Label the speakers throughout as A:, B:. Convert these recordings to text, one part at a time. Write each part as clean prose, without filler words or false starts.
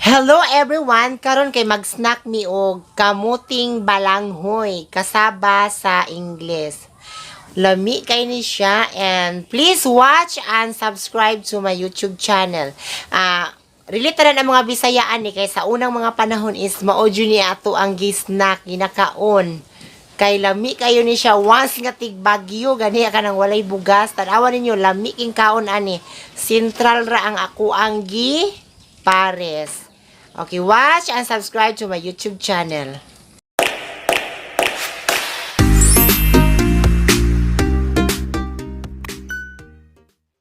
A: Hello everyone! Karon kay mag-snack mi og kamuting balanghoy, cassava sa English. Lami kay ni siya and please watch and subscribe to my YouTube channel. Relate na ang mga Bisayaan ni kay sa unang mga panahon is mao jud ni ato ang gi-snack, ginakaon. Kay lami kayo ni siya once nga tig Bagyo gani ka nang walay bugas. Tan-awa ninyo, lami king kaon ani. Central ra ang ako ang gi pares. Okay, watch and subscribe to my YouTube channel.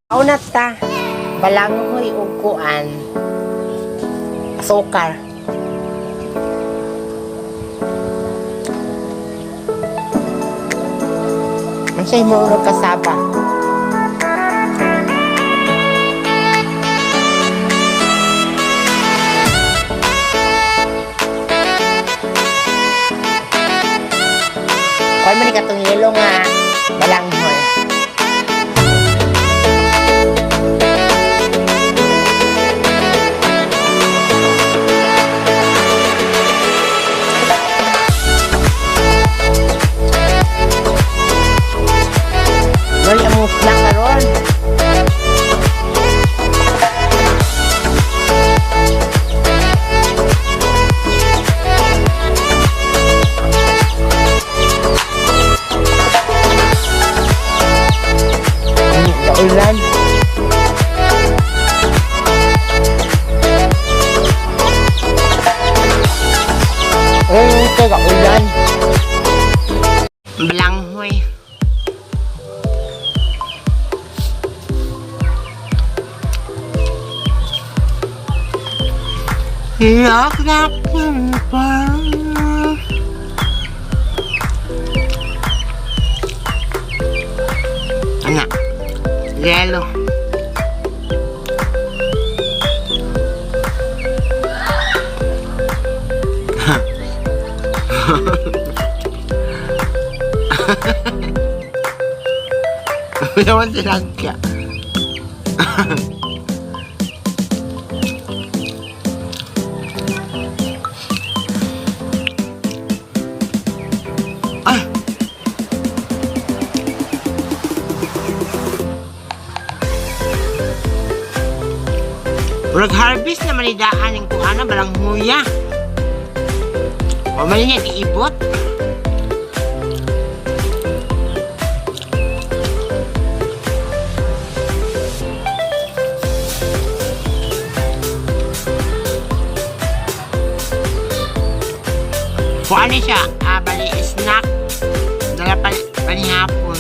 A: Una ta, balanghoy ug kuan. Asukar. Unsay mo cassava? Kuan man ni katong yelo nga balanghoy. Lol, among snack karon. Ulan. Eh, teka, ulan. Balanghoy. Yak na pa. Ana. Yelo. Naman silagya. Ah! Murag harvest naman ni daan yung kuana balanghuya. O man niya giibot. Kuan ni siya, bali snack. Dala pa panihapon.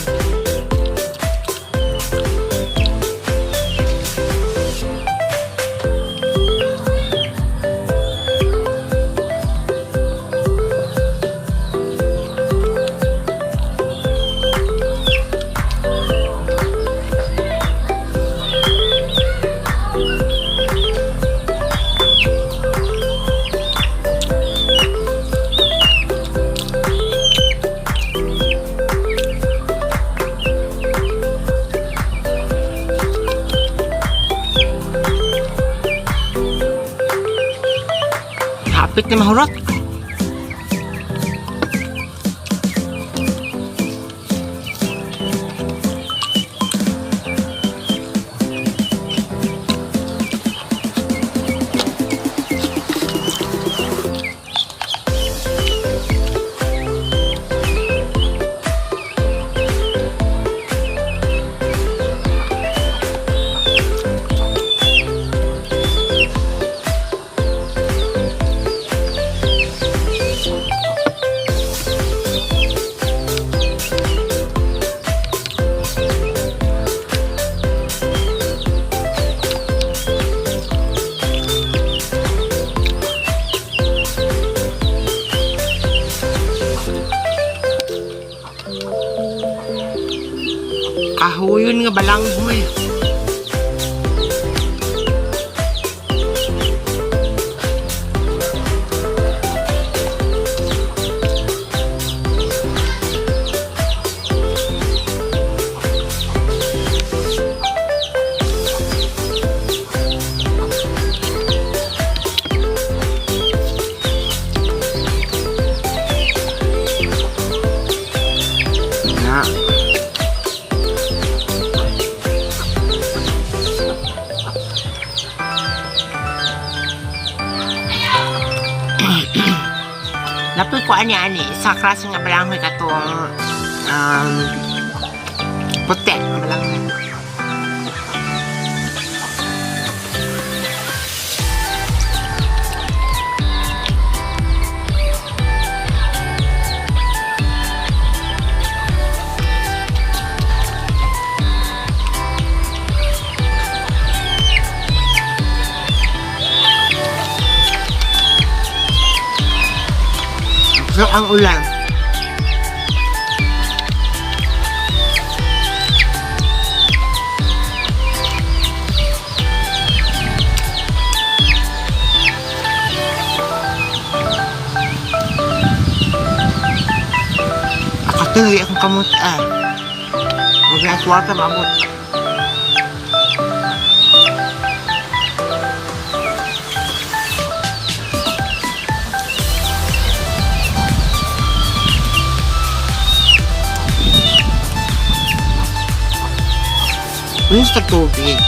A: Hapit na mahurot. Kahuyon nga balanghoy. Napoy ko ani ani sa klase nga balanghoy katong puti nga balanghoy. So, ang ulan. Akatuloy akong kamot ah. Huwag na suwata maabot. Mr. Tubig.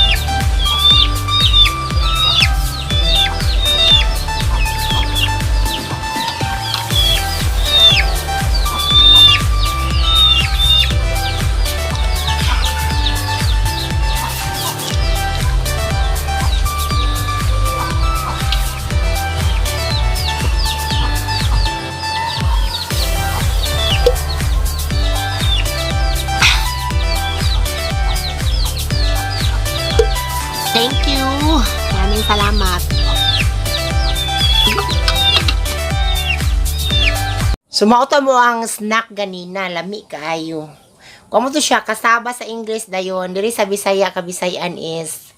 A: Thank you. Maraming salamat. Sumauto mo ang snack ganina, lami kaayo. Kamo to siya kasaba sa English dayon, diri sa Bisaya Kabisayan is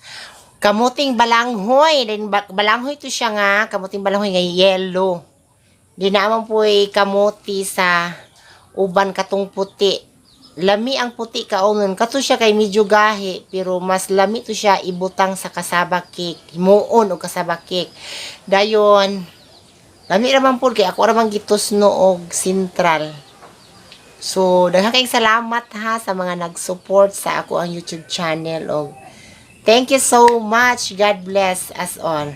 A: kamuting balanghoy. Then balanghoy to siya nga, kamuting balanghoy nga yellow. Di naman po'y kamuti sa uban katong puti. Lami ang puti kaonon. Kato siya kay medyo gahi, pero mas lami to siya ibutang sa kasaba cake. Himuon og kasaba cake. Dayon, lami raman po kay ako raman gitusno og sentral. So, daghang kayong salamat ha sa mga nag-support sa ako ang YouTube channel og thank you so much. God bless us all.